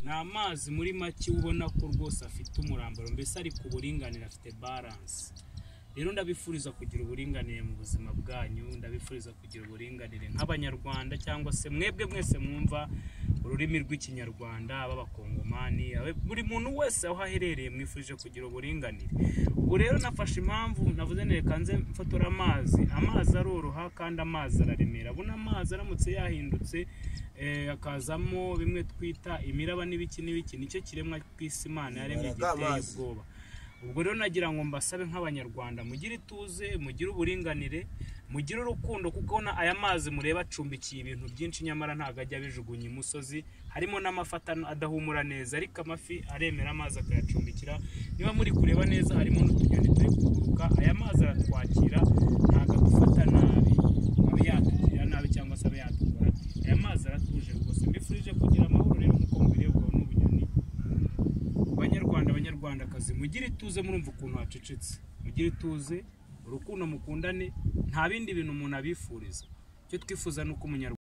Ni amazi muri make ubona ko rwose afite umurambaro, mbese ari ku buringanire, afite balance. Rero ndabifuriza kugira uburinganire mu buzima bwanyu, ndabifuriza kugira uburinganire nk'Abanyarwanda cyangwa se mwebwe mwese mwumva ururimi rw'Ikinyarwanda, ab'Abakongomani, buri muntu wese aho aherereye mwifurije kugira uburinganire. Ubu rero nafashe impamvu navuze nti reka nze mfotora amazi. Amazi aroroha kandi amazi araremera. Buno amazi aramutse yahindutse, akazamo bimwe twita imiraba n'ibiki n'ibiki, nicyo kiremwa ku isi Imana yaremye Imbaraga giteye amazi. ubwoba. Ubwo rero nagira ngo mbasabe nk'Abanyarwanda, mugire ituze, mugire uburinganire, mugire urukundo, kuko aya mazi mureba acumbikiye ibintu byinshi, nyamara ntabwo ajya abijugunya imusozi. Harimo n'amafi adahumura neza, ariko amafi aremera amazi akayacumbikira. Niba muri kureba neza, harimo n'utunyoni turi kuguruka. Aya mazi aratwakira, ntabwo adufata nabi ngo abe yatugirira nabi cyangwa se abe yatukora. Aya mazi aratuje rwose. Mbifurije kugira amahoro rero, nk'uko mubireba, ubwo ni ubunyoni. Banyarwanda, Banyarwandakazi, mugire ituze. Murumva ukuntu hacecetse. Mugire ituze, urukundo, mukundane. Nta bindi bintu umuntu abifuriza. Icyo twifuza ni uko Umunyarwanda